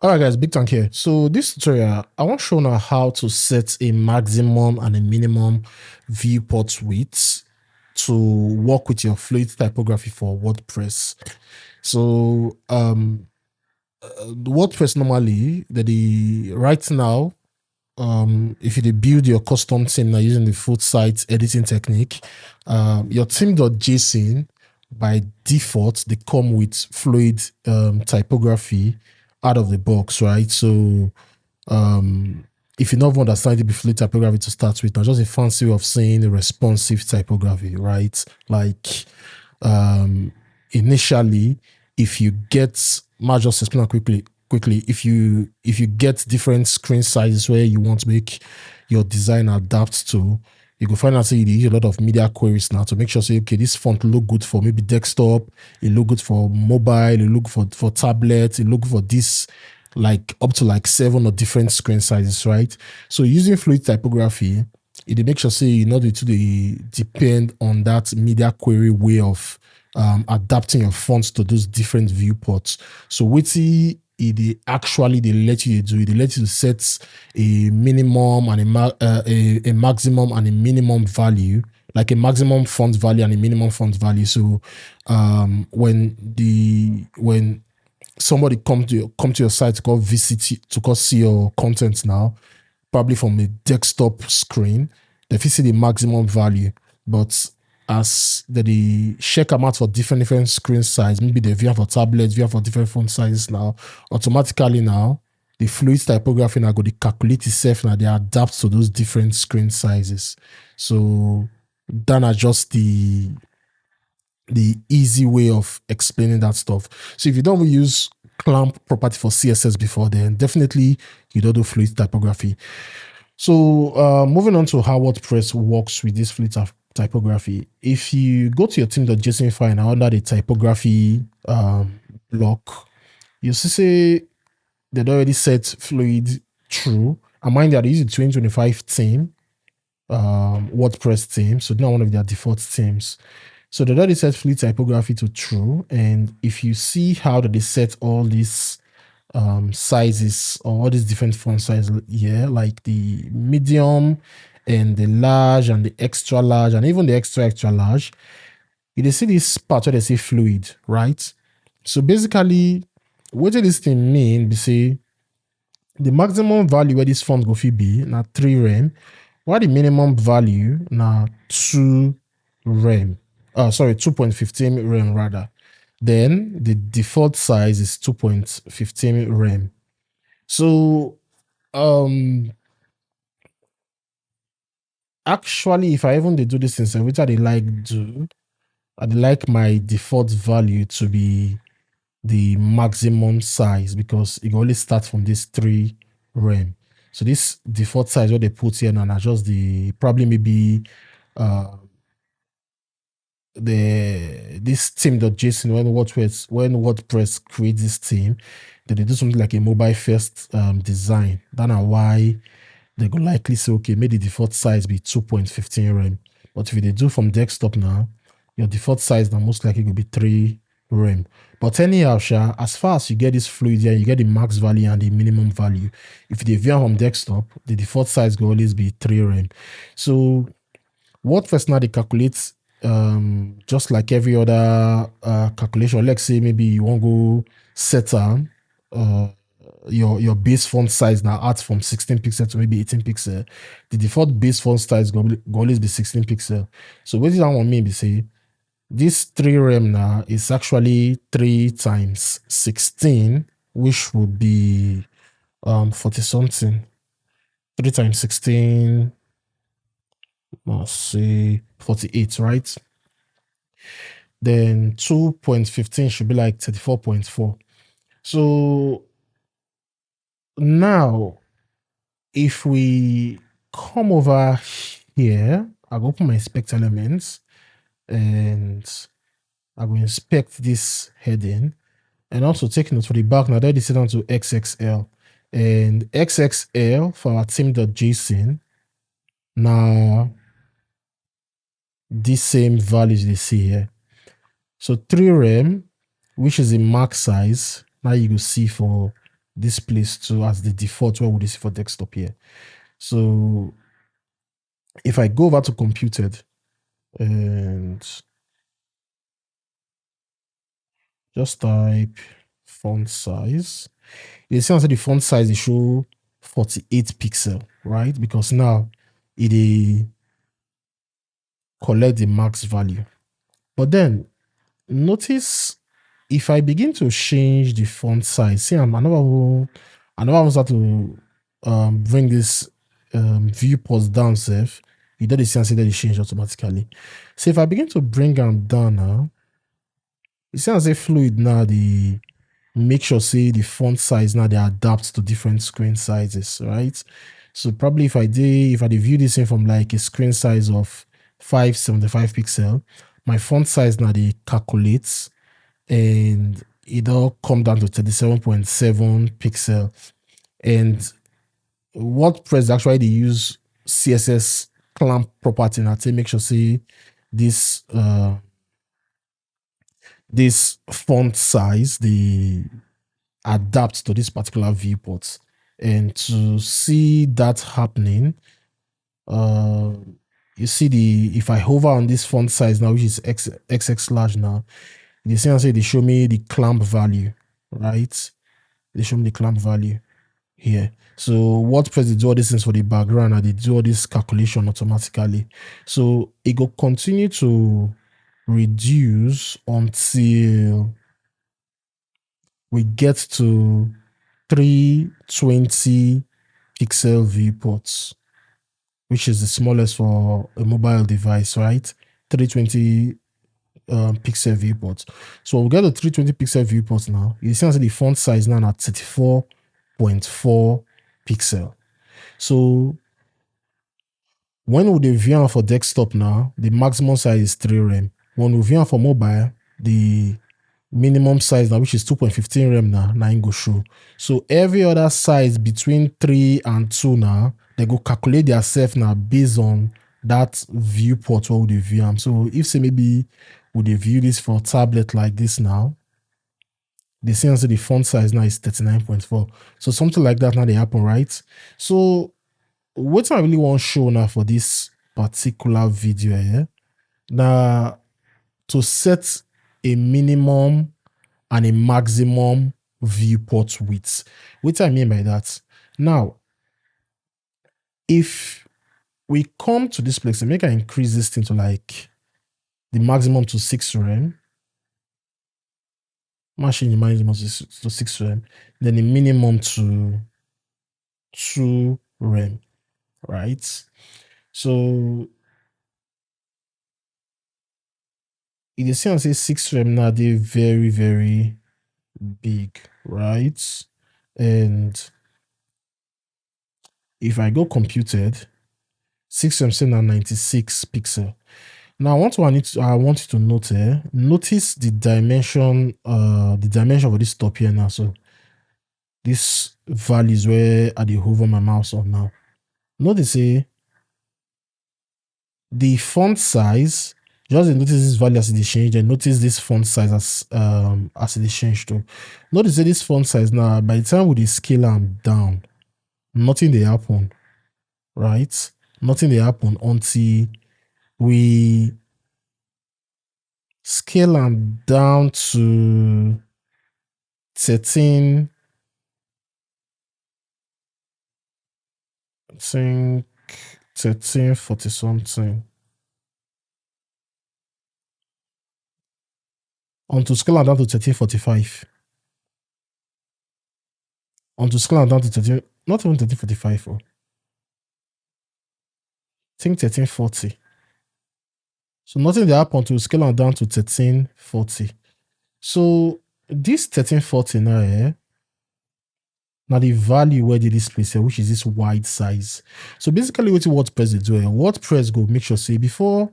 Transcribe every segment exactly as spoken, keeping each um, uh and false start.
All right, guys, big thank you. So this tutorial, I want to show now how to set a maximum and a minimum viewport width to work with your Fluid typography for WordPress. So um, uh, WordPress normally, that the right now, um, if you dey build your custom theme now using the full site editing technique, um, your theme.json by default they come with Fluid um, typography out of the box, right? So um, if you never understand it, be Fluid typography to start with, now just a fancy way of saying a responsive typography, right? Like um, initially, if you get, might just explain quickly. Quickly, if you if you get different screen sizes where you want to make your design adapt to, you go find out say you dey use a lot of media queries now to make sure say, okay, this font look good for maybe desktop, it look good for mobile, it look for for tablet, it look for this, like, up to like seven or different screen sizes, right? So using Fluid typography, it dey make sure say you no dey too dey depend on that media query way of um, adapting your fonts to those different viewports. So wetin e dey actually dey let you do, e dey let you set a minimum and a, ma- uh, a, a maximum and a minimum value, like a maximum font value and a minimum font value. So um, when the when somebody come to your, come to your site to come visit you, to come see your content now, probably from a desktop screen, they fit see the maximum value. But as they dey check am out for different different screen size, maybe they view am for tablet, view am for different font sizes now, automatically now, the Fluid typography now go dey calculate itself now, they adapt to those different screen sizes. So that na just the the easy way of explaining that stuff. So if you don't use clamp property for C S S before, then definitely you don't do Fluid typography. So uh, moving on to how WordPress works with this Fluid typ- typography. If you go to your theme.json file now under the typography um, block, you see say they don already set Fluid true. And mind you, I dey use the twenty twenty-five theme, um, WordPress theme. So now one of their default themes. So they already set Fluid typography to true. And if you see how they set all these um, sizes or all these different font sizes here, like the medium and the large and the extra large and even the extra extra large, you dey see this part where they say Fluid, right? So basically, what this thing mean be say the maximum value where this font go fit be na three rem, while the minimum value na two rem. Uh, sorry, two point fifteen rem rather. Then the default size is two point fifteen rem. So um actually, if I even dey do this thing, sef, which I dey like do, I dey like my default value to be the maximum size because it go always start from this three rem. So this default size what they put here now, na just the probably maybe uh the this theme.json when WordPress when WordPress creates this theme, then they do something like a mobile first um, design. That na why they go likely say, okay, make the default size be two point fifteen rem. But if they do from desktop now, your default size now most likely go be three rem. But anyhow, sha, as far as you get this Fluid here, you get the max value and the minimum value. If they view from desktop, the default size go always be three rem. So WordPress now they calculate um, just like every other uh, calculation. Let's say maybe you want go set um, uh, your your base font size now out from sixteen pixel to maybe eighteen pixel. The default base font size go, go always be sixteen pixel. So what does that one mean? Be say this three rem now is actually three times sixteen, which would be um forty something. Three times sixteen, let's say forty-eight, right? Then two point fifteen should be like thirty-four point four. So now, if we come over here, I go open my inspect elements and I go inspect this heading and also take note for the back now that is set down to X X L and X X L for our theme.json. Now this same values they see here. So three rem, which is the max size, now you go see for this place too as the default wey we dey see for desktop here. So if I go over to computed and just type font size, you see am say the font size dey show forty-eight pixel, right? Because now e dey collect the max value. But then notice if I begin to change the font size, see, I'm, I never even, I never even start to um, bring this um, viewport down sef. You don dey see am say dem dey change automatically. So if I begin to bring am down now, you see am say Fluid now dey make sure say the font size now dey adapt to different screen sizes, right? So probably if I dey, if I dey view this thing from like a screen size of five seventy-five pixel, my font size now dey calculate and e don come down to thirty-seven point seven pixel. And WordPress actually dey use C S S clamp property na take make sure say this uh, this font size dey adapt to this particular viewport. And to see that happening, uh, you see the, if I hover on this font size now, which is X, X X large now, you see am say e dey show me the clamp value, right? E dey show me the clamp value here. So WordPress dey do all these things for the background and dey do all this calculation automatically. So e go continue to reduce until we get to three twenty pixel viewports, which is the smallest for a mobile device, right? Three twenty um, pixel viewport. So we get the three twenty pixel viewport now. You see, say the font size now at thirty-four point four pixel. So when we dey view am for desktop now, the maximum size is three rem. When we view am for mobile, the minimum size now, which is two point fifteen rem now, na im go show. So every other size between three and two now, they go calculate their self now based on that viewport where we dey view am. So if say maybe we dey view this for tablet like this now, they see am say the font size now is thirty-nine point four. So something like that now dey happen, right? So wetin I really wan show now for this particular video here na to set a minimum and a maximum viewport width. Wetin I mean by that? Now, if we come to this place and make I increase this thing to like the maximum to six rem, machine the maximum to six, to six rem, then the minimum to two rem, right? So you dey see am say six rem now dey very, very big, right? And if I go computed, six rem say na ninety-six pixel. Now, I want to, I need to, I want you to note, eh, notice the dimension, uh, the dimension of this top here now. So these values where I dey hover my mouse on now. Notice say the font size, just dey notice this value as e dey change, then notice this font size as um as e dey change too. Notice say this font size now, by the time we dey scale am down, nothing dey happen, right? Nothing dey happen until we scale am down to thirteen, I think thirteen forty something. Until scale am down to thirteen forty-five. Until scale am down to thirteen, not even thirteen forty-five. Oh. I think thirteen forty. So nothing dey happen to scale am down to thirteen forty. So this thirteen forty now, eh, na the value wey dey this place here, which is this wide size. So basically, wetin WordPress dey do, eh, WordPress go make sure say before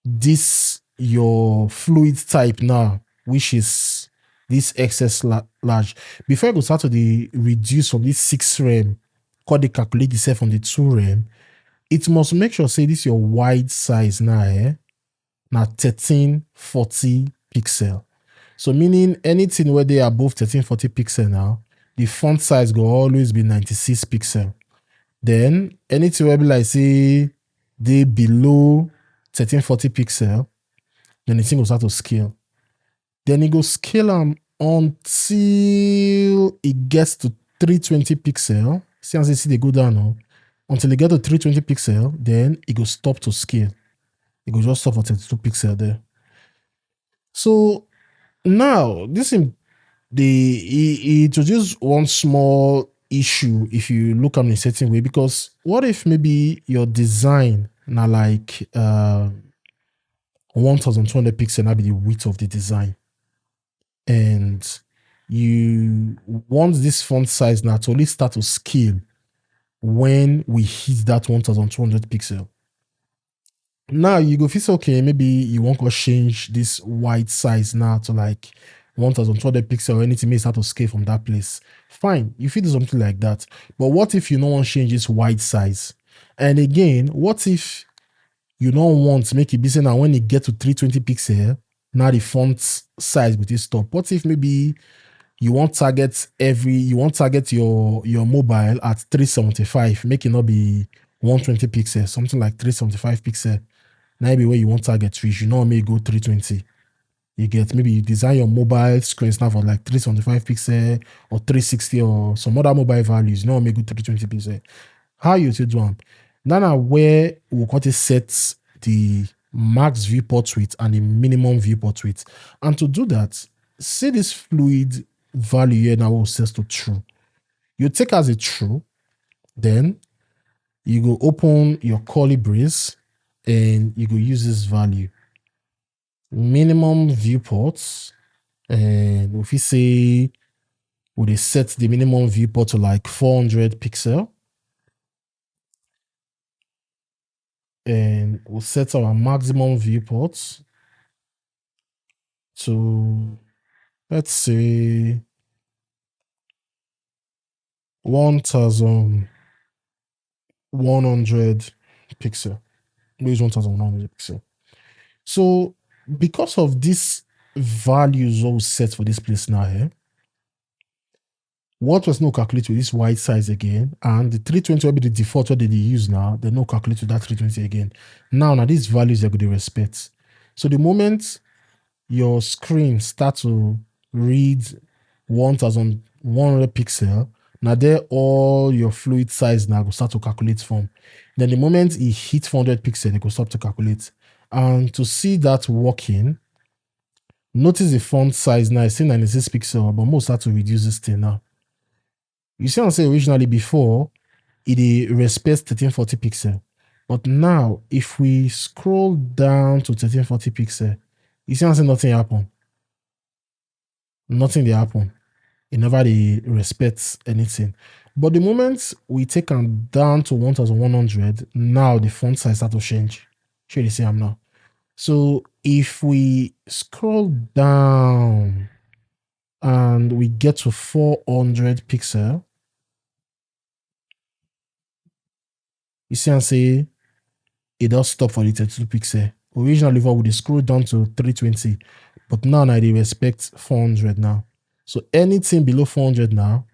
this your fluid type now, which is this X S la-, large, before e go start to dey reduce from this six rem, come dey calculate itself from the two rem, it must make sure say this your wide size now, eh, na thirteen forty pixel. So meaning anything wey dey above thirteen forty pixel now, the font size go always be ninety-six pixel. Then anything wey be like say dey below thirteen forty pixel, then the thing go start to scale. Then e go scale am until e gets to three twenty pixel. See as e still dey go down now. Until e get to three twenty pixel, then e go stop to scale. E go just stop for thirty-two pixel there. So now this thing dey e e introduce one small issue if you look am in a certain way, because what if maybe your design na like uh, one thousand two hundred pixel na be the width of the design, and you want this font size now to only start to scale when we hit that one thousand two hundred pixel. Now you go feel say, okay, maybe you want to change this wide size now to like one thousand two hundred pixel or anything, may start to scale from that place. Fine, you fit do something like that. But what if you no wan change this wide size? And again, what if you no want make e be say na when e get to three twenty pixel, na the font size go take stop? What if maybe you wan target every you wan target your your mobile at three seventy-five, make e no be one twenty pixel, something like three seventy-five pixel, na be where you wan target reach, you no make e go three twenty. You get, maybe you design your mobile screens now for like three seventy-five pixel or three sixty or some other mobile values, you no make e go three twenty pixel. How you take do am? Now na where we go take set the max viewport width and the minimum viewport width. And to do that, see this fluid value here now wey we set to true. You take as a true, then you go open your curly brace and you go use this value. Minimum viewport, and if you say we dey set the minimum viewport to like four hundred pixel, and we'll set our maximum viewport to, let's say, one thousand one hundred pixel. We use one thousand one hundred pixel. So because of these values all set for this place now here, what was no calculate with this wide size again, and the three twenty will be the default what they use now, they no calculate with that three twenty again. Now, now these values they go dey respect. So the moment your screen start to read one thousand one hundred pixel, now there all your fluid size now go start to calculate from. Then the moment e hit four hundred pixel, e go stop to calculate. And to see that working, notice the font size now, I say ninety-six pixel, but most start to reduce this thing now. You see, I say originally before, e dey respect thirteen forty pixel. But now, if we scroll down to thirteen forty pixel, you see, I say nothing happen. Nothing dey happen. E never dey respect anything. But the moment we take am down to one thousand one hundred, now the font size start to change. Shey you dey see am now? So if we scroll down and we get to four hundred pixel, you see am say e don stop for the thirty-two pixel. Originally, we dey scroll down to three twenty, but now na dey respect four hundred now. So anything below four hundred now,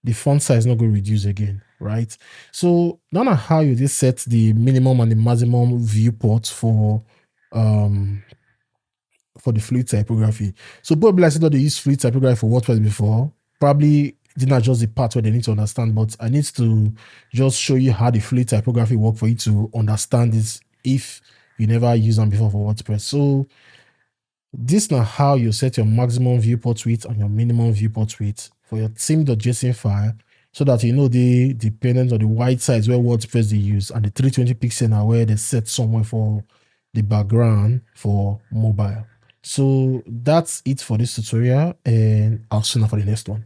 the font size no go reduce again, right? So now na how you dey set the minimum and the maximum viewport for um for the fluid typography. So people be like say don dey use fluid typography for WordPress before. Probably these are just the part where they need to understand, but I need to just show you how the fluid typography work for you to understand this if you never use them before for WordPress. So this now how you set your maximum viewport width and your minimum viewport width for your theme.json file, so that you know the dependent on the wide size where WordPress they use and the three twenty pixel now where they set somewhere for the background for mobile. So that's it for this tutorial, and I'll see you for the next one.